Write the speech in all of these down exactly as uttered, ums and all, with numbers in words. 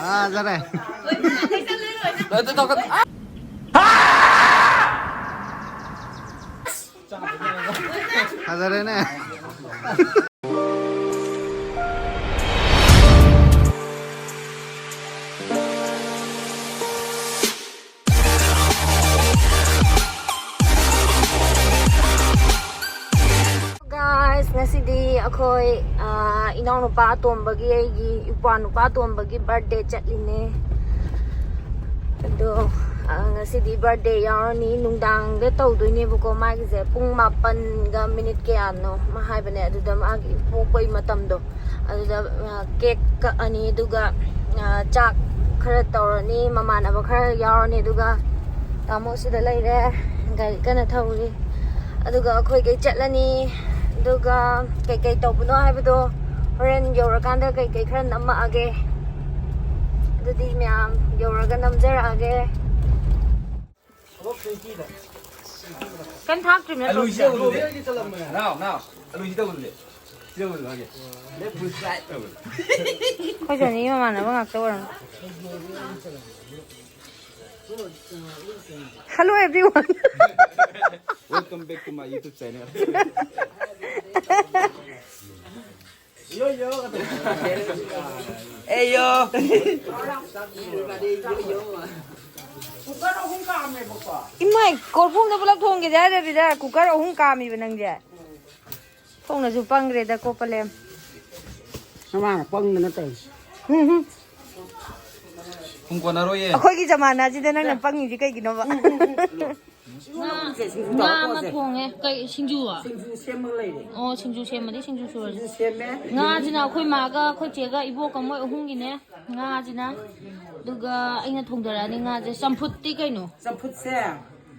ꯐꯖꯔꯦ꯫ ꯐꯖꯔꯦꯅꯦ꯫ Guys, ꯉꯁꯤꯗꯤ ꯑꯩꯈꯣꯏ, ꯑꯥ, ꯏꯅꯥꯎꯅꯨꯄꯥ ꯑꯇꯣꯝꯕꯒꯤ, ꯑꯩꯒꯤ ꯏꯄ꯭ꯋꯥ ꯅꯨꯄꯥ ꯑꯇꯣꯝꯕꯒꯤ birthday ꯆꯠꯂꯤꯅꯦ꯫ ꯑꯗꯣ, ꯑꯥ, ꯉꯁꯤꯗꯤ birthday ꯌꯥꯎꯔꯅꯤ꯫ ꯅꯨꯡꯗꯥꯡꯗ ꯇꯧꯗꯣꯏꯅꯦꯕꯀꯣ꯫ ꯃꯥꯒꯤꯁꯦ ꯄꯨꯡ ꯃꯥꯄꯟꯒ minute ꯀꯌꯥꯅꯣ ꯑꯃ ꯍꯥꯏꯕꯅꯦ꯫ ꯑꯗꯨꯗ ꯃꯥꯒꯤ ꯄꯣꯛꯄꯩ ꯃꯇꯝꯗꯣ ꯑꯗꯨꯗ, ꯑ, cake ꯀꯛꯑꯅꯤ, ꯑꯗꯨꯒ, ꯑ, ꯆꯥꯛ ꯈꯔ ꯇꯧꯔꯅꯤ, ꯃꯃꯥꯟꯅꯕ ꯈꯔ ꯌꯥꯎꯔꯅꯤ, ꯑꯗꯨꯒ ꯇꯥꯃꯣ ꯁꯤꯗ ꯂꯩꯔꯦ, ꯒꯥꯔꯤ ꯀꯟꯅ ꯊꯧꯔꯤ꯫ ꯑꯗꯨꯒ ꯑꯩꯈꯣꯏꯈꯩ ꯆꯠꯂꯅꯤ꯫ ꯑꯗꯨꯒ ꯀꯩꯀꯩ ꯇꯧꯕꯅꯣ ꯍꯥꯏꯕꯗꯣ ꯍꯣꯔꯦꯟ ꯌꯧꯔꯀꯥꯟꯗ ꯀꯩꯀꯩ ꯈꯔ ꯅꯝꯃꯛꯑꯒꯦ꯫ ꯑꯗꯨꯗꯤ ꯃꯌꯥꯝ ꯌꯧꯔꯒ ꯅꯝꯖꯔꯛꯑꯒꯦ꯫ ꯀꯩꯝ ꯊꯥꯛꯇ꯭ꯔꯤꯕ ꯅꯠꯇ꯭ꯔꯣ ꯑꯂꯨꯁꯤ ꯁꯤꯗ? ꯇꯧꯕꯗꯨꯗꯤ꯫ ꯅꯥꯎ, ꯅꯥꯎ, ꯑꯂꯨꯁꯤ ꯇꯧꯕꯗꯨꯗꯤ꯫ ꯁꯤ ꯇꯧꯕꯗꯨ ꯃꯥꯒꯤ꯫ Left full slide ꯇꯧꯕꯗꯨ꯫ ꯑꯩꯈꯣꯏ ꯖꯣꯅꯤꯒꯤ ꯃꯃꯥꯟꯅꯕ ꯉꯥꯛꯇ ꯑꯣꯏꯔꯝꯃꯤ꯫ Hello everyone. Welcome back to my YouTube channel. Yo, yo. Hey, yo. ꯏꯃꯥꯏ, ꯀꯣꯔꯐꯨꯗ ꯄꯨꯂꯞ ꯊꯣꯡꯒꯦꯗꯤ ꯍꯥꯏꯗꯕꯤꯗ cooker ꯑꯍꯨꯝ ꯀꯥꯝꯃꯤꯕ ꯅꯪꯁꯦ? ꯊꯣꯡꯅꯁꯨ ꯄꯪꯈ꯭ꯔꯦꯗ ꯀꯣ ꯄꯂꯦꯝ꯫ ꯅꯃꯥꯅ ꯄꯪꯗꯅ ꯇꯧꯔꯤꯁꯦ꯫ ꯎꯝ꯫ ꯄꯨꯡ ꯀꯣꯟꯅꯔꯣꯏꯌꯦ꯫ ꯑꯩꯈꯣꯏꯒꯤ ꯖꯃꯥꯅꯥꯁꯤꯗ ꯅꯪꯅ ꯄꯪꯉꯤꯁꯤ ꯀꯩꯒꯤꯅꯣꯕ? ꯉꯥ, ꯉꯥ ꯑꯃ ꯊꯣꯡꯉꯦ꯫ ꯀꯩ ꯁꯤꯡꯖꯨ? ꯁꯤꯡꯖꯨ ꯁꯦꯝꯃꯒ ꯂꯩꯔꯦ꯫ ꯑꯣ, ꯁꯤꯡꯖꯨ ꯁꯦꯝꯃꯗꯤ ꯁꯤꯡꯖꯨ ꯁꯨꯔꯁꯤ꯫ ꯁꯤꯡꯖꯨ ꯁꯦꯝꯃꯦ꯫ ꯉꯥꯁꯤꯅ ꯑꯩꯈꯣꯏ ꯃꯥꯒ ꯑꯩꯈꯣꯏ ꯆꯦꯒ ꯏꯕꯣꯛꯀ ꯃꯣꯏ ꯑꯍꯨꯝꯒꯤꯅꯦ꯫ ꯉꯥꯁꯤꯅ꯫ ꯑꯗꯨꯒ ꯑꯩꯅ ꯊꯣꯡꯗꯔꯛꯑꯅꯤ ꯉꯥꯁꯦ꯫ ꯆꯝꯐꯨꯠꯇꯤ ꯀꯩꯅꯣ? ꯆꯝꯐꯨꯠꯁꯦ,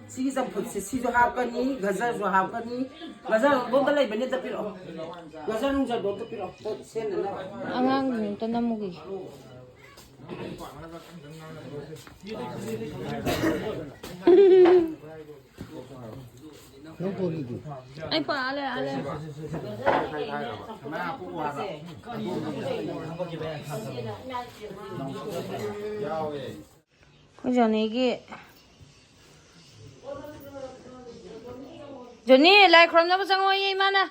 ꯁꯤꯒꯤ ꯆꯝꯐꯨꯠꯁꯦ, ꯁꯤꯁꯨ ꯍꯥꯞꯀꯅꯤ, ꯒꯖꯔꯁꯨ ꯍꯥꯞꯀꯅꯤ꯫ ꯒꯖꯔ ꯑꯗꯣꯝꯗ ꯂꯩꯕꯅꯦ, ꯑꯝꯇ ꯄꯤꯔꯛꯑꯣ꯫ ꯒꯖꯔ ꯅꯨꯡꯖꯔꯗꯣ ꯑꯝꯇ ꯄꯤꯔꯛꯑꯣ, ꯑꯝꯇ ꯁꯦꯝꯅꯅꯕ꯫ ꯑꯉꯥꯡꯁꯤꯡ ꯑꯝꯇ ꯅꯝꯃꯨꯈꯤꯒꯦ꯫ ꯑꯩ ꯄꯥ ꯂꯩ, ꯑꯥ ꯂꯩ꯫ ꯑꯩꯈꯣꯏ ꯖꯣꯅꯤꯒꯤ, ꯖꯣꯅꯤ, ꯂꯥꯏ ꯈꯨꯔꯨꯝꯅꯕ ꯆꯪꯉꯣꯌꯦ ꯏꯃꯥꯅ꯫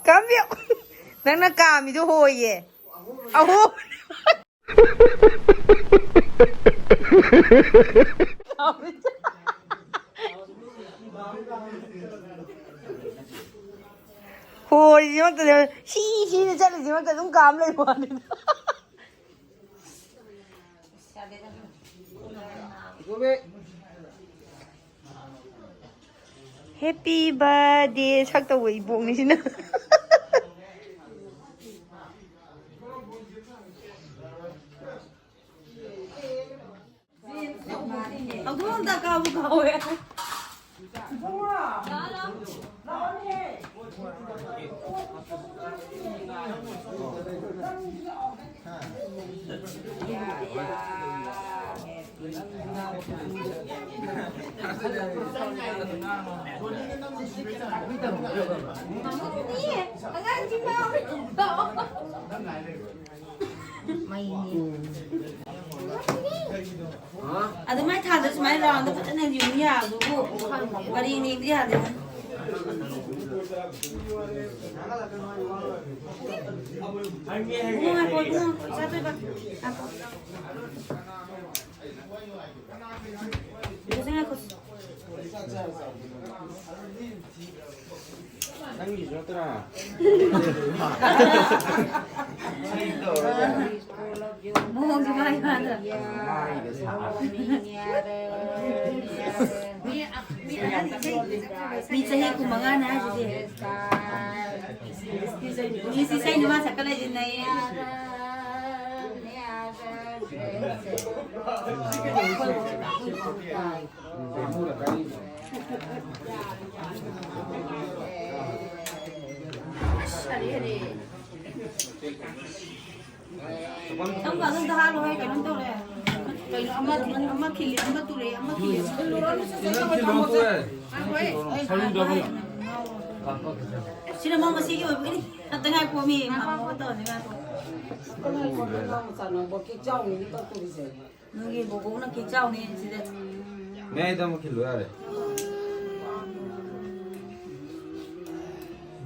ꯀꯥꯝꯕꯤꯌꯨ꯫ ꯅꯪꯅ ꯀꯥꯝꯃꯤꯗꯣ ꯍꯣꯏꯌꯦ꯫ ꯑꯍꯣ꯫ ꯍꯣꯏꯁꯤ ꯃꯛꯇꯗ ꯁꯤ ꯁꯤꯅ ꯆꯠꯂꯤꯁꯤ ꯃꯛꯇ ꯑꯗꯨꯝ ꯀꯥꯝ ꯂꯩꯕ ꯋꯥꯅꯤꯗ꯫ Happy birthday ꯁꯛꯇꯧꯕ ꯏꯕꯣꯛꯅꯤꯁꯤꯅ꯫ ꯍꯧꯗꯣꯡ ꯑꯝꯇ ꯀꯥꯎꯕꯨ ꯀꯥꯎꯋꯦ꯫ ꯑꯗꯨꯃꯥꯏꯅ ꯊꯥꯗ ꯁꯨꯃꯥꯏꯅ ꯔꯥꯎꯟꯗ ꯐꯖꯅ ꯌꯨꯡ ꯌꯥꯕꯗꯨꯕꯨ ꯄꯔꯦꯡ ꯂꯦꯡꯕꯗꯤ ꯌꯥꯗꯦꯗ꯫ ꯏꯕꯨꯡꯉꯣ ꯉꯥꯏꯈꯣ, ꯏꯕꯨꯡꯉꯣ ꯉꯥꯏꯈꯣ, ꯏꯆꯥ ꯊꯣꯏꯕ ꯉꯥꯏꯈꯣ꯫ ꯏꯆꯥ ꯉꯥꯏꯈꯣ꯫ ꯅꯪꯒꯤꯁꯨ ꯅꯠꯇ꯭ꯔꯥ? ꯃꯑꯣꯡꯁꯦ ꯃꯥꯏ ꯃꯥꯗ꯫ ꯃꯥꯏꯒ ꯁꯥꯕ꯫ ꯃꯤ ꯆꯍꯤ ꯀꯨꯟ ꯃꯉꯥꯅꯦ ꯍꯥꯏꯁꯤꯗꯤ꯫ ꯃꯤ ꯏꯁꯩ ꯅꯨꯄꯥ ꯁꯛꯀꯠꯂꯛꯏꯁꯤꯅ꯫ ꯑꯁ, ꯍꯔꯦ, ꯍꯔꯦ꯫ ꯅꯪ ꯑꯗꯨꯝ ꯊꯥꯍꯜꯂꯣꯍꯦ, ꯀꯩꯅꯣꯝ ꯇꯧꯔꯦ꯫ ꯀꯩꯅꯣ ꯑꯃ, ꯑꯃ ꯈꯤꯜꯂꯤ, ꯑꯃ ꯇꯨꯔꯛꯑꯦ, ꯑꯃ ꯈꯤꯜꯂꯤ, ꯑꯃ ꯇꯨꯔꯛꯑꯦ꯫ ꯁꯤꯅ ꯃꯥ ꯃꯁꯤꯒꯤ ꯑꯣꯏꯕꯒꯤꯅꯤ꯫ ꯉꯥꯛꯇ ꯉꯥꯏꯈꯣ, ꯃꯤ ꯃꯥꯃꯣꯒ ꯇꯧꯔꯁꯤ, ꯉꯥꯏꯈꯣ꯫ ꯅꯣꯏꯒꯤ ꯕꯣꯕꯣꯛꯅ ꯀꯦꯛ ꯆꯥꯎꯅꯤ ꯁꯤꯗ꯫ ꯃꯌꯥꯏꯗ ꯑꯃꯨꯛ ꯈꯤꯜꯂꯣ ꯌꯥꯔꯦ꯫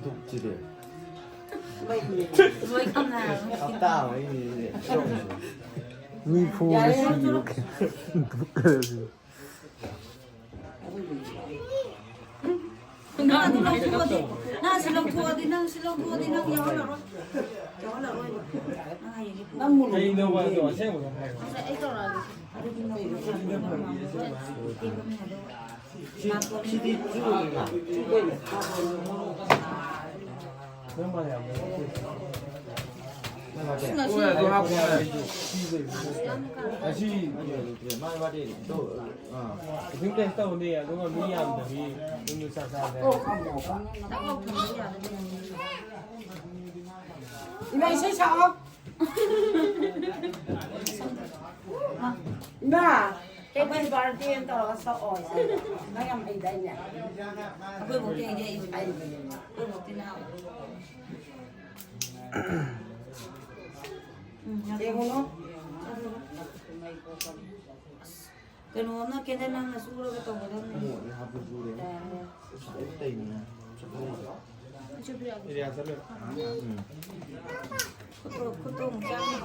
ꯗꯨꯛꯁꯤꯗꯤ꯫ ꯂꯣꯏ ꯈꯪꯅꯔꯕꯅꯤ꯫ ꯍꯞꯇꯥ ꯑꯃꯒꯤ ꯃꯤꯅꯦ꯫ ꯃꯤ ꯐꯨꯕꯗ ꯌꯥꯔꯦ, ꯁꯤꯔꯣ꯫ ꯅꯪ ꯑꯗꯨ ꯂꯧꯊꯣꯛꯑꯗꯤ, ꯅꯪ ꯑꯁꯤ ꯂꯧꯊꯣꯛꯑꯗꯤ, ꯅꯪ ꯁꯤ ꯂꯧꯊꯣꯛꯑꯗꯤ, ꯅꯪ ꯌꯥꯎꯍꯜꯂꯔꯣꯏ꯫ ꯌꯥꯎꯍꯜꯂꯔꯣꯏꯕ꯫ ꯅꯪ ꯍꯌꯦꯡꯗꯤ ꯄꯨꯔꯣ꯫ ꯀꯩꯅꯣꯕ ꯑꯗꯣ ꯑꯁꯦꯡꯕꯗꯣ ꯍꯥꯏꯌꯣ꯫ ꯑꯁ, ꯑꯩ ꯇꯧꯔꯛꯑꯒꯦ꯫ ꯑꯗꯨꯗꯤ ꯅꯪ ꯀꯩꯅꯣ ꯀꯩꯅꯣ ꯀꯩꯅꯣ ꯀꯩꯅꯣ ꯀꯩꯅꯣ ꯁꯤ-, ꯁꯤꯗꯤ ꯆꯨ-, ꯆꯨ-, ꯅꯪ ꯃꯥ ꯌꯥꯝ ꯁꯤ ꯉꯁꯤ ꯍꯣꯏ, ꯑꯗꯨ ꯍꯥꯞꯄꯣ꯫ ꯉꯁꯤ ꯃꯥꯏ ꯋꯥꯗꯤ ꯇꯧ-, ꯑꯥ꯫ ꯏꯁꯤꯡ ꯇꯦꯁ ꯇꯧꯅꯤ, ꯑꯗꯨꯒ ꯃꯤ ꯌꯥꯝꯗꯕꯤ ꯌꯨꯝꯗ ꯆꯥꯛ ꯆꯥꯁꯦ꯫ ꯏꯃꯥ, ꯏꯁꯩ ꯁꯛꯑꯣ꯫ ꯏꯃꯥ, happy birthday ꯅ ꯇꯧꯔꯒ ꯁꯛꯑꯣ꯫ ꯅꯪ ꯌꯥꯝ ꯍꯩꯗꯥꯏꯅꯦ? ꯑꯩꯈꯣꯏ ꯕꯣꯛꯇꯤ ꯍꯩꯗꯤ ꯍꯩꯕꯅꯦ꯫ ꯑꯩꯈꯣꯏ ꯕꯣꯛꯇꯤ ꯅꯍꯥ ꯑꯣꯏ꯫ ꯎꯝ, ꯌꯥꯝ ꯌꯦꯡꯉꯨꯅꯨ꯫ ꯀꯩꯅꯣꯝꯅ ꯀꯦꯟꯗꯜ ꯅꯪꯅ ꯆꯨꯔꯒ ꯇꯧꯒꯗꯕꯅꯤ꯫ ꯑꯃꯨꯛ ꯍꯥꯞꯄ ꯆꯨꯔꯦ꯫ ꯌꯥꯔꯦ꯫ ꯑꯁ, ꯑꯩ ꯇꯩꯅꯤꯅ꯫ ꯑꯦꯔꯤꯌꯥ ꯆꯠꯂꯨ꯫ ꯎꯝ꯫ ꯈꯨꯠꯇꯣ, ꯈꯨꯠꯇꯣ ꯑꯃꯨꯛ ꯆꯥꯝꯃꯤ꯫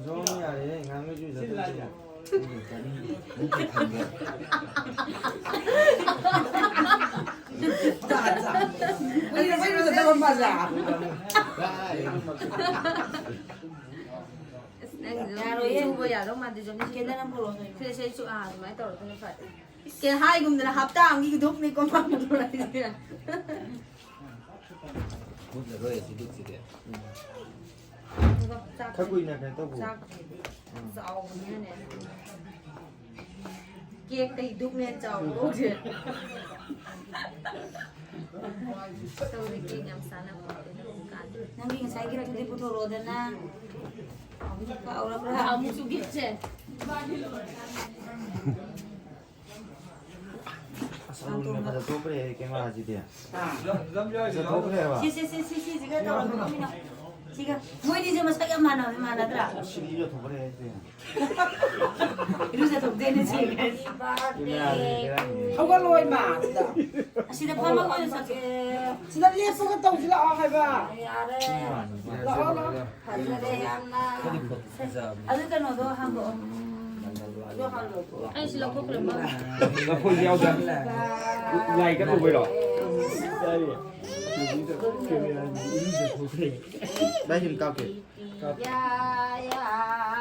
ꯖꯣꯟ ꯌꯥꯔꯦ, ꯉꯥꯡꯅ ꯁꯤ ꯂꯥꯏ ꯌꯥ꯫ ꯑꯁ, ꯅꯪꯒꯤꯗꯣ ꯌꯥꯔꯣꯏꯌꯦ꯫ ꯆꯨꯕ ꯌꯥꯗꯧ ꯃꯥꯟꯗꯦ, ꯖꯣꯅꯤ꯫ ꯀꯦꯟꯗꯜ ꯑꯃ ꯄꯨꯔꯛꯑꯣ ꯀꯩꯅꯣ꯫ ꯁꯦ, ꯁꯦ, ꯆꯨ-, ꯑꯥ, ꯑꯗꯨꯃꯥꯏꯅ ꯇꯧꯔꯒꯅ ꯐꯔꯦ꯫ ꯀꯩ ꯍꯥꯏꯒꯨꯝꯗꯅ ꯍꯞꯇꯥ ꯑꯃꯒꯤ ꯙꯨꯞꯅꯤꯀꯣ ꯃꯥ ꯄꯨꯔꯛꯏꯁꯦ꯫ ꯃꯨꯠꯂꯔꯣꯏ ꯑꯁꯤ ꯗꯨꯛꯁꯤꯗꯤ꯫ ꯑꯗꯨꯒ ꯆꯥꯛ ꯈꯔ ꯀꯨꯏꯅ ꯀꯩꯅꯣ ꯇꯧꯕ꯫ ꯆꯥꯛ ꯆꯥꯎꯕꯅꯤꯅꯅꯦ꯫ ꯀꯦꯛꯇꯩ ꯗꯨꯛꯅꯦ ꯆꯥꯎꯕ ꯍꯧꯖꯤꯛ꯫ ꯇꯧꯔꯤ ꯀꯦꯛ ꯌꯥꯝ ꯆꯥꯅꯕ ꯍꯧꯖꯤꯛꯀꯥꯟꯗꯤ꯫ ꯅꯪꯒꯤ ꯉꯁꯥꯏꯒꯤ ꯗꯨꯛꯇꯨꯗꯤ ꯄꯨꯊꯣꯔꯛꯑꯣꯗꯅ꯫ ꯀꯥꯎꯔꯕ꯭ꯔꯥ? ꯑꯃꯨꯛꯁꯨ ꯒꯤꯠꯁꯦ꯫ ꯑꯁ, ꯑꯔꯨꯟꯅ ꯐꯖ ꯊꯣꯛꯈ꯭ꯔꯦ ꯀꯦꯃꯦꯔꯥꯁꯤꯗꯤ꯫ ꯐꯖ ꯊꯣꯛꯈ꯭ꯔꯦꯕ꯫ ꯁꯤ ꯁꯤ ꯁꯤ ꯁꯤ ꯁꯤꯁꯤꯒ ꯇꯧꯔꯝꯃꯤꯅ꯫ ꯁꯤꯒ ꯃꯣꯏꯅꯤꯁꯦ ꯃꯁꯛ ꯌꯥꯝ ꯃꯥꯟꯅꯕꯅꯤ, ꯃꯥꯟꯅꯗ꯭ꯔꯥ? ꯑꯁ, ꯁꯤꯗꯤ ꯏꯔꯨꯖꯊꯣꯛꯈ꯭ꯔꯦ ꯍꯥꯏꯁꯦ꯫ ꯏꯔꯨꯖꯊꯣꯛꯇꯦꯅꯦ ꯁꯤ꯫ ꯀꯦꯃꯦꯔꯥꯁꯦ ꯕꯦꯔꯥꯅꯤꯅꯦ꯫ ꯍꯧꯒꯠꯂꯣ ꯏꯃꯥ ꯁꯤꯗ꯫ ꯑꯁꯤꯗ ꯐꯝꯃꯒ ꯑꯣꯏꯅ ꯆꯠꯀꯦ꯫ ꯁꯤꯗ ꯂꯦꯞꯄꯒ ꯇꯧꯁꯤ ꯂꯥꯛꯑꯣ ꯍꯥꯏꯕ꯫ ꯌꯥꯔꯦ꯫ ꯂꯥꯛꯑꯣ ꯂꯥꯛꯑꯣ꯫ ꯐꯖꯔꯦ ꯌꯥꯝꯅ꯫ ꯑꯗꯨ ꯀꯩꯅꯣꯗꯣ ꯍꯥꯡꯗꯣꯛꯑꯣ꯫ ꯑꯗꯨ ꯍꯥꯡꯗꯣꯛꯑꯣ꯫ ꯑꯩ ꯁꯤ ꯂꯧꯊꯣꯛꯈ꯭ꯔꯦ ꯃꯥ꯫ ꯂꯐꯣꯏꯁꯨ ꯌꯥꯎꯗ꯫ ꯂꯥꯏ ꯀꯠꯂꯨꯕꯩꯔꯣ? ꯚꯥꯏ, ꯁꯤꯝ ꯀꯥꯞꯀꯦ꯫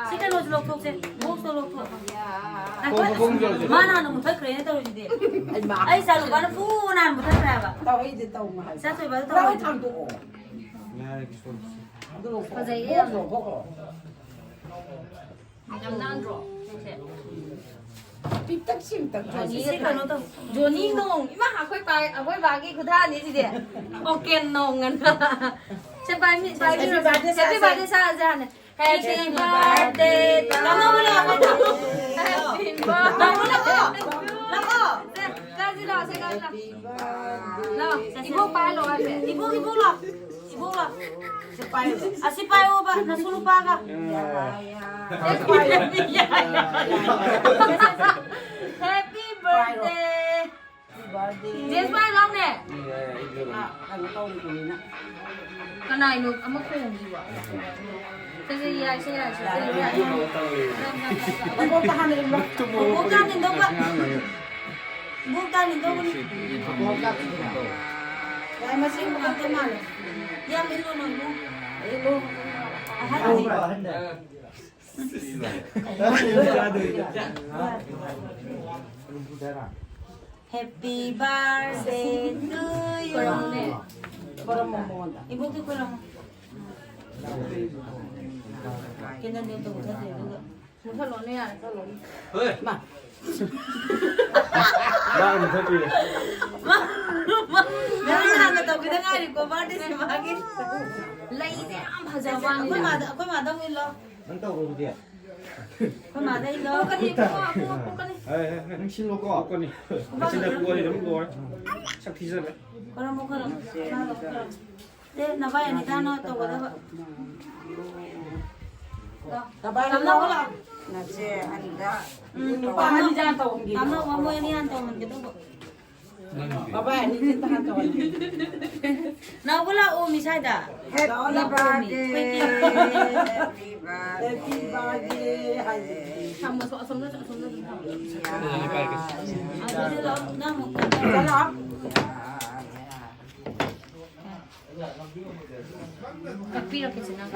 ꯁꯤ ꯀꯩꯅꯣꯁꯨ ꯂꯧꯊꯣꯛꯁꯦ꯫ ꯕꯣꯛꯁꯇꯣ ꯂꯧꯊꯣꯛ꯫ ꯉꯥꯏꯈꯣ, ꯃꯥꯅ ꯍꯥꯟꯅ ꯃꯨꯊꯠꯈ꯭ꯔꯦꯅ ꯇꯧꯔꯤꯁꯤꯗꯤ꯫ ꯑꯩ ꯃꯥ꯫ ꯑꯩ ꯏꯆꯥ ꯅꯨꯄꯥꯅ ꯐꯨꯅ ꯍꯥꯟꯅ ꯃꯨꯊꯠꯈ꯭ꯔꯦ ꯍꯥꯏꯕ꯫ ꯇꯧ ꯑꯩꯗꯤ ꯇꯧ ꯍꯥꯏ꯫ ꯏꯆꯥ ꯊꯣꯏꯕꯗ ꯄꯨꯔꯥ ꯇꯧꯔꯤꯁꯦ꯫ ꯊꯥꯡꯗꯣꯛꯑꯣ꯫ ꯑꯗꯨ ꯂꯧꯊꯣꯛꯑꯣ꯫ ꯐꯖꯩꯌꯦ ꯕꯣꯛꯁ ꯌꯥꯝ꯫ ꯂꯧꯊꯣꯛꯈ꯭ꯔꯣ꯫ ꯌꯥꯝ ꯅꯥꯟꯗ꯭ꯔꯣ? ꯁꯦ꯫ ꯄꯤꯛꯇꯛ ꯆꯤꯡꯇꯛ ꯖꯣꯅꯤ ꯁꯤ ꯀꯩꯅꯣ ꯇꯧ꯫ ꯖꯣꯅꯤ ꯅꯣꯡ꯫ ꯏꯃꯥ, ꯑꯩꯈꯣꯏ ꯄꯥ-, ꯑꯩꯈꯣꯏ ꯕꯥꯒꯤ ꯈꯨꯊꯥꯅꯤ ꯁꯤꯗꯤ꯫ ꯑꯣꯀꯦꯟ ꯅꯣꯡ ꯑꯅ꯫ ꯁꯦ, ꯄꯥꯏꯃꯤ-, ꯄꯥꯏꯕꯤꯔꯣ꯫ Happy birthday ꯁꯥꯁꯦ꯫ Happy birthday ꯁꯥꯁꯦ ꯍꯥꯟꯅ꯫ Happy birthday to you. Happy birthday. ꯂꯥꯛꯑꯣ, ꯂꯥꯛꯑꯣ꯫ ꯂꯥꯛꯑꯣ꯫ ꯁꯦ, ꯀꯥꯁꯤ ꯂꯥꯛꯑꯣ, ꯁꯦ, ꯀꯥꯁꯤ ꯂꯥꯛꯑꯣ꯫ ꯂꯥꯛꯑꯣ꯫ ꯏꯕꯣꯛ ꯄꯥꯏꯍꯜꯂꯣ ꯍꯥꯏꯁꯦ꯫ ꯏꯕꯣꯛ, ꯏꯕꯣꯛ ꯂꯥꯛꯑꯣ꯫ ꯏꯕꯣꯛ ꯂꯥꯛꯑꯣ꯫ ꯑꯁꯤ ꯄꯥꯏꯌꯣꯕ, ꯅꯁꯨ ꯅꯨꯄꯥꯒ꯫ Happy birthday. ꯖꯦꯁ ꯄꯥꯏ ꯂꯥꯎꯅꯦ꯫ ꯀꯩꯅꯣ ꯇꯧꯔꯤꯕꯅꯤꯅ꯫ ꯀꯅꯥꯏꯅꯣ ꯑꯃ ꯈꯣꯡꯉꯤꯕꯣ? ꯁꯦ, ꯁꯦ, ꯌꯥꯏ, ꯁꯦ, ꯌꯥꯏ, ꯁꯦ, ꯌꯥꯏ, ꯌꯥꯏ꯫ ꯃꯀꯣꯛꯇ ꯍꯥꯟꯅ ꯏꯜꯂꯣ꯫ ꯃꯀꯣꯛꯇ ꯍꯥꯟꯅ ꯏꯟꯗꯧꯕ꯫ ꯃꯀꯣꯛꯇ ꯍꯥꯟꯅ ꯏꯟꯗꯧꯕꯅꯤ꯫ ꯌꯥꯏ, ꯃꯁꯤ ꯉꯥꯛꯇ ꯃꯥꯜꯂꯦ꯫ ꯌꯥꯝ ꯏꯜꯂꯨꯅꯨ, ꯏꯕꯨꯡ꯫ ꯑꯍꯟꯅꯤ꯫ Happy birthday to you. ꯈꯣꯏꯔꯝꯃꯨꯅꯦ꯫ ꯈꯣꯏꯔꯝꯃꯣ ꯃꯉꯣꯟꯗ꯫ ꯏꯕꯣꯛꯇꯤ ꯈꯣꯏꯔꯝꯃꯣ꯫ ꯀꯦꯟꯗꯜꯗꯣ ꯑꯝꯇ ꯃꯨꯊꯠꯇ꯭ꯔꯤ ꯑꯗꯨꯒ꯫ ꯃꯨꯊꯠꯂꯣꯅꯦ, ꯌꯥꯔꯦ, ꯆꯠꯂꯣꯅꯦ꯫ ꯍꯣꯏ꯫ ꯃꯥ꯫ ꯃꯥꯅ ꯃꯨꯊꯠꯄꯤꯔꯦ꯫ ꯃꯥ, ꯃꯥ, ꯃꯥ ꯍꯥꯟꯅ ꯇꯧꯈꯤꯗ ꯉꯥꯏꯔꯤꯀꯣ, birthday ꯁꯦ ꯃꯥꯒꯤ꯫ ꯂꯩꯁꯦ ꯌꯥꯝ ꯐꯖꯕ ꯋꯥꯅꯤꯗ꯫ ꯑꯩꯈꯣꯏ ꯃꯥꯗ, ꯑꯩꯈꯣꯏ ꯃꯥꯗ ꯑꯃꯨꯛ ꯏꯜꯂꯣ꯫ ꯅꯪ ꯇꯧꯔꯣ ꯑꯗꯨꯗꯤ꯫ ꯑꯩꯈꯣꯏ ꯃꯥꯗ ꯏꯜꯂꯣ꯫ ꯄꯣꯛꯀꯅꯤ, ꯄꯣꯛꯀꯅꯤ, ꯄꯣꯛꯀꯅꯤ꯫ ꯍꯣꯏ, ꯍꯣꯏ, ꯍꯣꯏ, ꯅꯪ ꯁꯤꯜꯂꯣꯀꯣ꯫ ꯄꯣꯛꯀꯅꯤ꯫ ꯉꯁꯤꯅ ꯄꯣꯛꯀꯅꯤ꯫ ꯋꯥꯔꯤ ꯑꯗꯨꯝ ꯂꯣꯏꯔꯦ꯫ ꯁꯛ ꯊꯤꯖꯔꯦ꯫ ꯈꯣꯏꯔꯝꯃꯣ, ꯈꯣꯏꯔꯝꯃꯣ꯫ ꯃꯥ ꯂꯥꯛꯑꯣ, ꯈꯣꯏꯔꯝꯃꯣ꯫ ꯁꯦ, ꯅꯕꯥꯏ ꯑꯅꯤꯇꯥꯅ ꯇꯧꯒꯗꯕ꯫ ꯅꯕꯥꯏ ꯇꯝꯅꯧ ꯂꯥꯛꯑꯣ꯫ ꯅꯆꯦ ꯑꯍꯟꯗ ꯎꯝ, ꯅꯨꯄꯥ ꯑꯅꯤ ꯆꯥ ꯇꯧꯍꯟꯒꯦ꯫ ꯇꯝꯅꯧ, ꯃꯣꯏ ꯑꯅꯤ ꯍꯥꯟꯅ ꯇꯧꯍꯟꯒꯦ ꯇꯧꯕ꯫ ꯅꯕꯥꯏ ꯑꯅꯤꯁꯦ ꯑꯝꯇ ꯍꯥꯟꯅ ꯇꯧꯍꯟꯒꯦ꯫ ꯅꯥꯎꯕ ꯂꯥꯛꯑꯣ ꯃꯤ ꯁ꯭ꯋꯥꯏꯗ꯫ Happy ꯂꯥꯛꯑꯣ ꯃꯤ꯫ birthday, ꯑꯩꯈꯣꯏꯒꯤ happy birthday ꯍꯥꯏꯁꯦ꯫ ꯊꯝꯃꯣ, ꯑꯁꯣꯝꯗ, ꯑꯁꯣꯝꯗ ꯑꯗꯨꯝ ꯊꯝꯃꯣ꯫ ꯑꯗꯨꯗꯤ ꯂꯥꯛꯑꯣ, ꯅꯪ ꯑꯃꯨꯛ ꯆꯠꯂꯣ꯫ ꯀꯛꯄꯤꯔꯛꯀꯦ, ꯁꯤ ꯅꯪ꯫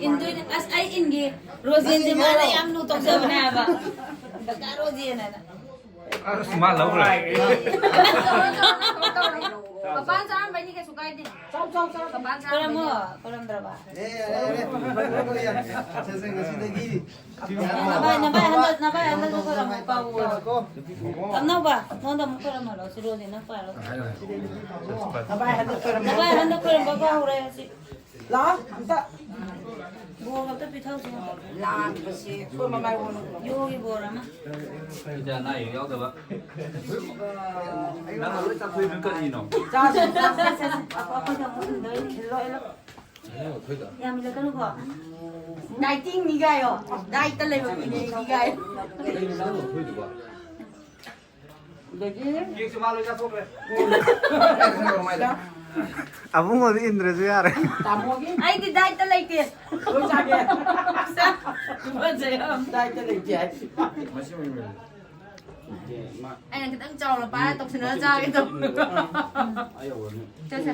ꯏꯟꯗꯣꯏꯅꯦ꯫ ꯑꯁ, ꯑꯩ ꯏꯟꯒꯦ꯫ ꯔꯣꯖꯦꯟꯁꯦ ꯃꯥꯅ ꯌꯥꯝ ꯂꯨ ꯇꯧꯖꯕꯅꯦ ꯍꯥꯏꯕ꯫ ꯀꯀꯥ ꯔꯣꯖꯦꯟ ꯍꯥꯏꯅ꯫ ꯑꯁ, ꯃꯥ ꯂꯧꯈ꯭ꯔꯦ꯫ ꯃꯄꯥꯟ ꯆꯥꯔꯝꯕꯩꯅꯤ, ꯀꯩꯁꯨ ꯀꯥꯏꯗꯦ꯫ ꯆꯥꯎ, ꯆꯥꯎ, ꯆꯥꯎ꯫ ꯃꯄꯥꯟ ꯈꯣꯏꯔꯝꯃꯣ, ꯆꯥꯔꯝꯕꯩꯅꯤ꯫ ꯈꯣꯏꯔꯝꯗ꯭ꯔꯕ? ꯑꯦ, ꯌꯥꯔꯦ, ꯌꯥꯔꯦ꯫ ꯁꯦ, ꯁꯦ, ꯉꯁꯤꯗꯒꯤ ꯅꯕꯥꯏ, ꯅꯕꯥꯏ ꯍꯟꯗꯛ, ꯅꯕꯥꯏ ꯍꯟꯗꯛꯁꯨ ꯈꯣꯏꯔꯝꯃꯣ, ꯄꯥꯎ꯫ ꯇꯝꯅꯧꯕ, ꯅꯉꯣꯟꯗ ꯑꯃꯨꯛ ꯈꯣꯏꯔꯝꯍꯜꯂꯣ, ꯁꯤ ꯔꯣꯖꯦ ꯅꯪ ꯄꯥꯏꯔꯣ꯫ ꯅꯕꯥꯏ ꯍꯟꯗꯛ ꯈꯣꯏꯔꯝꯃꯣ꯫ ꯅꯕꯥꯏ ꯍꯟꯗꯛ ꯈꯣꯏꯔꯝꯕ ꯄꯥꯎ ꯍꯧꯔꯦ, ꯁꯤ꯫ ꯂꯥꯛꯑꯣ, ꯑꯝꯇ꯫ ꯕꯣꯔ ꯑꯝꯇ ꯄꯤꯊꯧꯁꯤ꯫ ꯂꯥꯡꯕꯁꯦ ꯑꯩꯈꯣꯏ ꯃꯃꯥꯏ ꯑꯣꯟꯅ ꯌꯣꯒꯤ ꯕꯣꯔ ꯑꯃ꯫ ꯏꯆꯥ ꯑꯅꯥ ꯑꯌꯦꯛ ꯌꯥꯎꯗꯕ꯫ ꯅꯪꯅ ꯂꯣꯏ ꯆꯥꯊꯣꯛꯏꯗꯨ ꯀꯔꯤꯅꯣ? ꯆꯥꯁꯤ, ꯆꯥꯁꯤ, ꯆꯥꯁꯤ꯫ ꯑꯩꯈꯣꯏꯗ ꯑꯃꯨꯛ ꯏꯟꯗꯣꯏꯅꯤ꯫ ꯏꯜꯂꯣ, ꯏꯜꯂꯣ꯫ ꯌꯥꯝ ꯏꯜꯂꯛꯀꯅꯨꯀꯣ꯫ Dieting ꯅꯤ ꯀꯥꯏꯌꯣ꯫ Diet ꯇ ꯂꯩꯕ ꯃꯤꯅꯦ ꯑꯩꯗꯤ ꯀꯥꯏ꯫ ꯀꯩꯅꯣ ꯅꯪꯅ ꯂꯧꯊꯣꯛꯏꯗꯨꯕꯣ? ꯑꯗꯒꯤ ꯀꯦꯛꯁꯨ ꯃꯥ ꯂꯣꯏ ꯆꯥꯊꯣꯛꯈ꯭ꯔꯦ꯫ ꯑꯕꯨꯡꯉꯣꯗꯤ ꯏꯟꯗ꯭ꯔꯁꯨ ꯌꯥꯔꯦ꯫ ꯇꯥꯃꯣꯒꯤ ꯑꯩꯗꯤ diet ꯇ ꯂꯩꯇꯦ꯫ ꯂꯣꯏ ꯆꯥꯒꯦ꯫ ꯆꯥ-, ꯐꯖꯩ ꯌꯥꯝ꯫ Diet ꯇ ꯂꯩꯇꯦ ꯍꯥꯏ꯫ ꯃꯁꯤ ꯑꯣꯏꯅ ꯂꯣꯏꯔꯦ꯫ ꯑꯩꯅ ꯈꯤꯇꯪ ꯆꯥꯎꯅ ꯄꯥꯏꯔ ꯇꯧꯁꯤꯟꯅꯔ ꯆꯥꯒꯦ ꯇꯧꯕ꯫ ꯑꯥ ꯌꯧꯔꯅꯤ꯫ ꯆꯠꯁꯦ꯫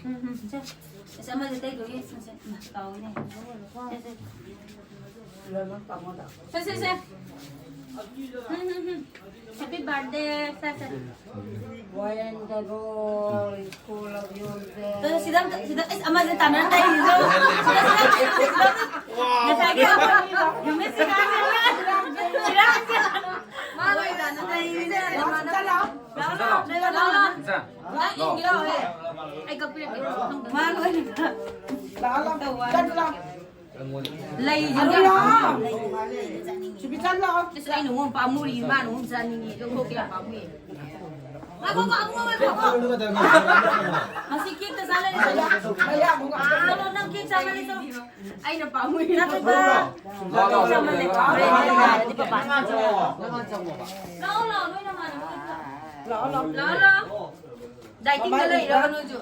ꯎꯝ, ꯎꯝ, ꯆꯠꯁꯦ꯫ ꯑꯁ, ꯑꯃꯁꯦ ꯇꯩꯗꯣꯏꯒꯤ, ꯁꯦ, ꯁꯦ, ꯏꯃꯥ, ꯀꯥꯎꯏꯅꯦ꯫ ꯁꯦ, ꯁꯦ꯫ ꯁꯦ, ꯁꯦ, ꯁꯦ꯫ Happy birthday, sir, sir. When the roll is full of your bed. ꯁꯤꯗ ꯑꯝꯇ, ꯁꯤꯗ, ꯑꯩꯁ, ꯑꯃꯁꯦ ꯇꯥꯟꯅꯔ ꯇꯩꯔꯤꯗꯣ꯫ ꯉꯁꯥꯏꯒꯤ ꯅꯨꯃꯤꯠ ꯁꯤꯗ ꯁꯤꯗ ꯃꯥ ꯂꯣꯏ ꯇꯥꯟꯅ ꯇꯩꯔꯤꯁꯦ꯫ ꯂꯥꯛꯑꯣ, ꯂꯥꯛꯑꯣ, ꯂꯥꯛꯑꯣ꯫ ꯏꯆꯥ꯫ ꯅꯪ ꯌꯦꯡꯒꯦ ꯂꯥꯛꯑꯣ, ꯍꯦ꯫ ꯑꯩ ꯀꯛꯄꯤꯔꯛꯀꯦ꯫ ꯃꯥ ꯂꯣꯏ ꯂꯥꯛꯑꯣ, ꯂꯥꯛꯑꯣ꯫ ꯂꯩꯁꯤꯡꯗꯣ ꯌꯥꯝ ꯄꯥꯝꯃꯨꯏ꯫ ꯁꯨꯕꯤ ꯆꯠꯂꯣ꯫ ꯑꯁ, ꯑꯩꯅ ꯑꯃꯨꯛ ꯄꯥꯝꯃꯨꯔꯤ, ꯃꯥꯅ ꯑꯃꯨꯛ ꯆꯥꯅꯤꯡꯉꯤ꯫ ꯂꯧꯊꯣꯛꯀꯦ ꯌꯥꯝ ꯄꯥꯝꯃꯨꯏ꯫ ꯉꯥꯏꯈꯣ, ꯉꯥꯏꯈꯣ, ꯑꯃꯨꯛ ꯉꯥꯏꯈꯣ꯫ ꯃꯁꯤ ꯀꯦꯛꯇ ꯆꯥ ꯂꯩꯔꯦ꯫ ꯆꯠꯂꯣ, ꯅꯪ ꯀꯦꯛ ꯆꯥ ꯂꯩꯔꯦ꯫ ꯑꯩꯅ ꯄꯥꯝꯃꯨꯏ꯫ ꯅꯠꯇꯦꯕ꯫ ꯂꯥꯛꯑꯣ, ꯂꯥꯛꯑꯣ, ꯅꯣꯏ ꯅꯃꯥꯟꯅꯕ꯫ ꯂꯥꯛꯑꯣ, ꯂꯥꯛꯑꯣ꯫ ꯗꯥꯏꯇꯤꯡꯗ ꯂꯩꯔꯕ ꯅꯣꯏꯁꯨ?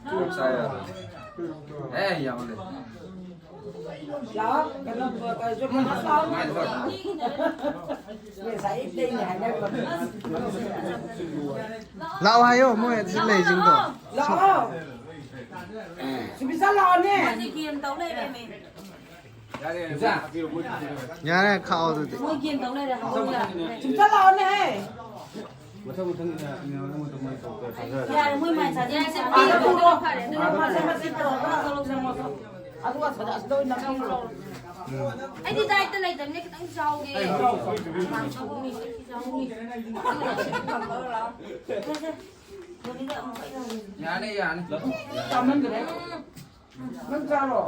ꯆꯥꯛ ꯆꯥ ꯌꯥꯔꯣꯏ꯫ ꯑꯦ, ꯌꯥꯝ ꯂꯩ꯫ ꯂꯥꯛꯑꯣ, ꯀꯩꯅꯣ, ꯀꯩꯅꯣ, ꯉꯥꯏ ꯂꯥꯛꯑꯣ꯫ ꯉꯁꯥꯏ ꯑꯌꯨꯛꯇꯩꯅꯦ ꯍꯥꯏꯅꯔꯝꯕꯅꯦ꯫ ꯂꯥꯛꯑꯣ ꯍꯥꯏꯌꯣ, ꯃꯣꯏ ꯑꯁꯤ ꯂꯩꯁꯤꯡꯗꯣ꯫ ꯂꯥꯛꯑꯣ꯫ ꯁꯨꯕꯤꯆꯥ ꯂꯥꯛꯑꯣꯅꯦ꯫ ꯃꯣꯏꯁꯦ ꯒꯦꯝ ꯇꯧ ꯂꯩꯔꯦꯃꯦ꯫ ꯌꯥꯔꯦ, ꯈꯥꯛꯑꯣ ꯑꯗꯨꯗꯤ꯫ ꯃꯣꯏ ꯒꯦꯝ ꯇꯧ ꯂꯩꯔꯦ, ꯍꯧꯒꯠꯂꯣ ꯌꯥꯔꯦ꯫ ꯁꯨꯕꯤꯆꯥ ꯂꯥꯛꯑꯣꯅꯦ꯫ ꯃꯊꯪ ꯃꯊꯪ ꯏꯟꯅꯔꯒ ꯃꯣꯏ ꯑꯗꯨꯃꯥꯏꯅ ꯇꯧꯔꯒ ꯆꯥꯖꯔꯁꯤ꯫ ꯌꯥꯔꯦ, ꯃꯣꯏ ꯃꯥꯏ ꯆꯥꯖꯔꯁꯤ꯫ ꯌꯥꯔꯦ, ꯄꯤꯔꯣ, ꯄꯤꯔꯣ, ꯐꯔꯦ꯫ ꯑꯗꯨꯒ ꯃꯆꯦꯠ ꯃꯆꯦꯠ ꯇꯧꯔꯒ ꯑꯗꯨꯒ ꯁꯤꯗ ꯑꯁꯤꯗ ꯑꯣꯏꯅ ꯅꯝꯕꯤꯔꯣ꯫ ꯑꯩꯗꯤ ꯗꯥꯏꯠꯇ ꯂꯩꯇꯕꯅꯤꯅ ꯈꯤꯇꯪ ꯆꯥꯎꯒꯦ꯫ ꯑꯩ ꯆꯥꯎ, ꯆꯥꯎ꯫ ꯆꯥꯎꯅꯤ, ꯆꯥꯎꯅꯤ꯫ ꯁꯦ, ꯁꯦ꯫ ꯌꯥꯅꯤ, ꯌꯥꯅꯤ꯫ ꯆꯥꯃꯟꯈ꯭ꯔꯦ꯫ ꯅꯪ ꯆꯥꯔꯣ꯫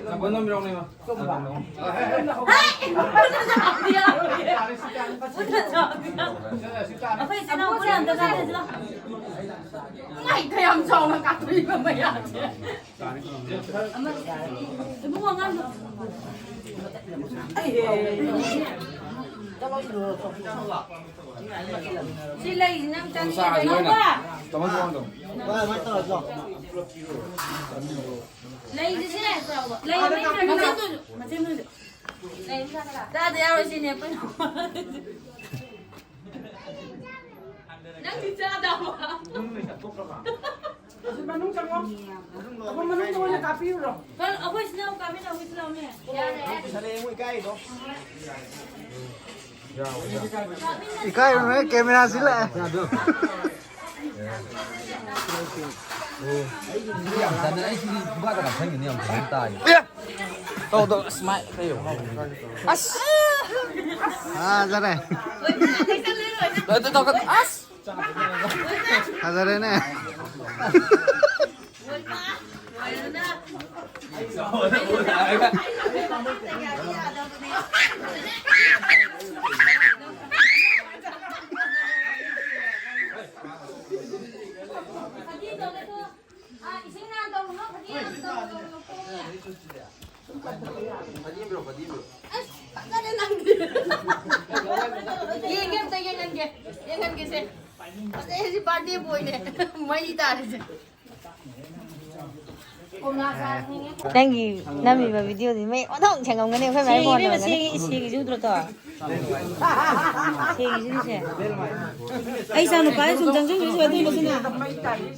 ꯆꯥꯕ ꯅꯝꯕꯤꯔꯣꯅꯦ, ꯏꯃꯥ꯫ ꯑꯩꯈꯣꯏ ꯏꯆꯤꯟ ꯏꯅꯥꯎ ꯄꯨꯟꯅ ꯑꯝꯇ ꯆꯥꯁꯤ ꯂꯥꯎ꯫ ꯏꯃꯥꯏ, ꯀꯌꯥꯝ ꯆꯥꯎꯅ ꯀꯥꯞꯊꯣꯛꯏꯕ ꯃꯌꯥꯝꯁꯦ꯫ ꯑꯃ, ꯏꯕꯨꯡꯉꯣ, ꯑꯉꯥꯡꯗꯣ꯫ ꯁꯤ ꯂꯩꯁꯤ ꯅꯪ ꯆꯥꯅꯤꯡꯉꯦ꯫ ꯅꯨꯡꯁꯥꯁꯤ ꯑꯣꯏꯅ ꯂꯧꯕ꯫ ꯇꯥꯃꯣ ꯊꯣꯡꯗꯣ꯫ ꯂꯩꯁꯤꯁꯦ꯫ ꯂꯩ ꯃꯆꯦ ꯃꯆꯦ ꯃꯆꯦ꯫ ꯂꯩ ꯆꯥꯗ ꯌꯥꯔꯣꯏ ꯁꯤꯅꯦ ꯑꯩꯈꯣꯏꯅ꯫ ꯅꯪꯗꯤ ꯆꯥꯗꯕ꯫ ꯑꯁꯤ ꯃꯅꯨꯡ ꯆꯪꯉꯣ꯫ ꯑꯩꯈꯣꯏ ꯃꯅꯨꯡ ꯆꯪꯉꯣ, ꯀꯥꯞ-, ꯄꯤꯔꯨꯔꯣ꯫ ꯀꯜ-, ꯑꯩꯈꯣꯏ ꯁꯤꯅ ꯀꯥꯃꯤꯟꯅ ꯍꯧꯒꯦ ꯁꯤꯜꯂꯛꯑꯣꯅꯦ꯫ ꯌꯥꯔꯦ꯫ ꯏꯀꯥꯏꯔꯨꯅꯨꯍꯦ, camera ꯁꯤꯜꯂꯛꯑꯦ꯫ ꯌꯥꯝ ꯆꯥꯟꯅꯩ꯫ ꯑꯩ ꯁꯤꯗꯤ ꯈꯨꯕꯥꯛꯀ ꯅꯞꯁꯟꯒꯤꯅꯤ, ꯌꯥꯝ ꯐꯖꯅ ꯇꯥꯏ꯫ ꯑꯦ! ꯇꯧ, ꯇꯧ꯫ ꯑꯁ, ꯃꯥꯏ, ꯀꯩ ꯌꯦꯡꯉꯣ꯫ ꯑꯁ! ꯐꯖꯔꯦ꯫ ꯑꯗꯨ ꯇꯧꯒ-, ꯑꯁ! ꯐꯖꯔꯦꯅꯦ꯫ ꯌꯦꯡꯒꯦ ꯑꯝꯇ, ꯌꯦꯡꯍꯟꯒꯦ, ꯌꯦꯡꯍꯟꯒꯦꯁꯦ꯫ ꯐꯖꯩ, ꯍꯧꯖꯤꯛ birthday boyꯅꯦ꯫ ꯃꯩ ꯇꯥꯔꯤꯁꯦ꯫ ꯅꯪꯒꯤ ꯅꯝꯃꯤꯕ videoꯗꯤ ꯃꯩ ꯑꯣꯟꯊꯣꯛ ꯁꯦꯡꯉꯝꯒꯅꯤ, ꯑꯩꯈꯣꯏ ꯃꯥꯏ ꯁꯦꯡꯉꯤ, ꯐꯣꯟ ꯏꯕꯦꯝꯃ, ꯑꯣꯏꯔꯝꯒꯅꯤ꯫ ꯁꯦꯡꯉꯤ, ꯏꯁ, ꯁꯦꯡꯉꯤꯁꯤ ꯎꯗ꯭ꯔꯣ ꯇꯣ? ꯁꯦꯡꯉꯤꯁꯤꯗꯤ ꯁꯦ꯫ ꯑꯩ ꯏꯆꯥ ꯅꯨꯄꯥꯁꯦ ꯁꯨꯝ ꯆꯪꯁꯤꯟꯈ꯭ꯔꯁꯨ ꯑꯗꯨꯏ ꯃꯁꯤꯅ꯫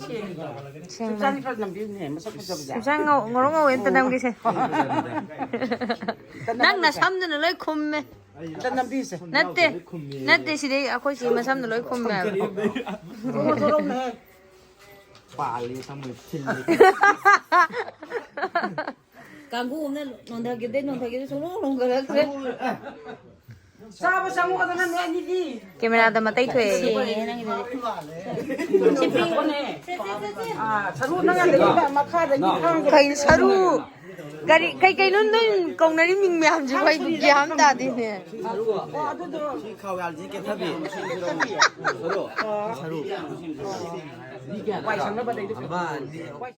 ꯁꯦꯡꯅ꯫ ꯁꯨꯝ ꯆꯪ ꯈꯔ ꯅꯝꯕꯤꯌꯨꯅꯦ, ꯃꯁꯛ ꯐꯖꯕꯁꯦ꯫ ꯁꯨꯝ ꯆꯪ ꯉꯧ-, ꯉꯧꯔꯣꯛ ꯉꯧꯋꯦ ꯑꯝꯇ ꯅꯝꯒꯦꯁꯦ꯫ ꯅꯪ ꯅꯁꯝꯗꯨꯅ ꯂꯣꯏ ꯈꯨꯝꯃꯦ꯫ ꯑꯝꯇ ꯅꯝꯕꯤꯁꯦ꯫ ꯅꯠꯇꯦ, ꯅꯠꯇꯦ, ꯁꯤꯗꯩ ꯑꯩꯈꯣꯏ ꯆꯦ ꯃꯁꯝꯅ ꯂꯣꯏ ꯈꯨꯝꯃꯦ ꯍꯥꯏꯕ꯫ ꯊꯣꯔꯛꯑꯣꯅꯦꯍꯦ꯫ ꯄꯥꯜꯂꯤ ꯁꯝꯃꯣꯏ ꯊꯤꯜꯂꯤ꯫ ꯀꯥꯡꯕꯨ ꯑꯃꯅ ꯅꯣꯟꯊꯈꯤꯕꯗꯩ ꯅꯣꯟꯊꯈꯤꯕꯗꯩ ꯁꯨꯡꯂꯣꯡ ꯂꯣꯡꯊꯔꯛꯇ꯭ꯔꯦ꯫ ꯆꯥꯕ ꯆꯪꯉꯛꯑꯣꯗꯅ ꯅꯣꯏ ꯑꯅꯤꯗꯤ꯫ Cameraꯗ ꯃꯇꯩ ꯊꯣꯛꯑꯦ꯫ ꯁꯦꯡꯉꯦ ꯅꯪꯒꯤꯗꯨꯗꯤ꯫ ꯁꯤ ꯄꯤꯌꯨꯅꯦ꯫ ꯑꯥ, ꯁꯔꯨ ꯅꯪ ꯑꯗꯒꯤ ꯃꯈꯥꯗꯒꯤ ꯊꯥꯡꯒ ꯀꯩꯅꯣ ꯁꯔꯨ? ꯀꯔꯤ, ꯀꯩ ꯀꯩꯅꯣ ꯅꯣꯏ ꯀꯧꯅꯔꯤ ꯃꯤꯡ ꯃꯌꯥꯝꯁꯤꯕꯨ ꯑꯩ ꯒ꯭ꯌꯥꯟ ꯑꯃ ꯇꯥꯗꯦꯅꯦ꯫ ꯑꯣ, ꯑꯗꯨꯗꯣ꯫ ꯁꯤ ꯈꯥꯎ ꯌꯥꯜꯂꯤꯁꯤ ꯀꯦꯊꯕꯤ꯫ ꯁꯔꯨ꯫ ꯁꯔꯨ꯫ ꯋꯥꯏ ꯁꯪꯅꯕ ꯑꯗꯩꯗꯨ꯫ ꯑꯃ, ꯑꯅꯤ, ꯑꯍꯨꯝ꯫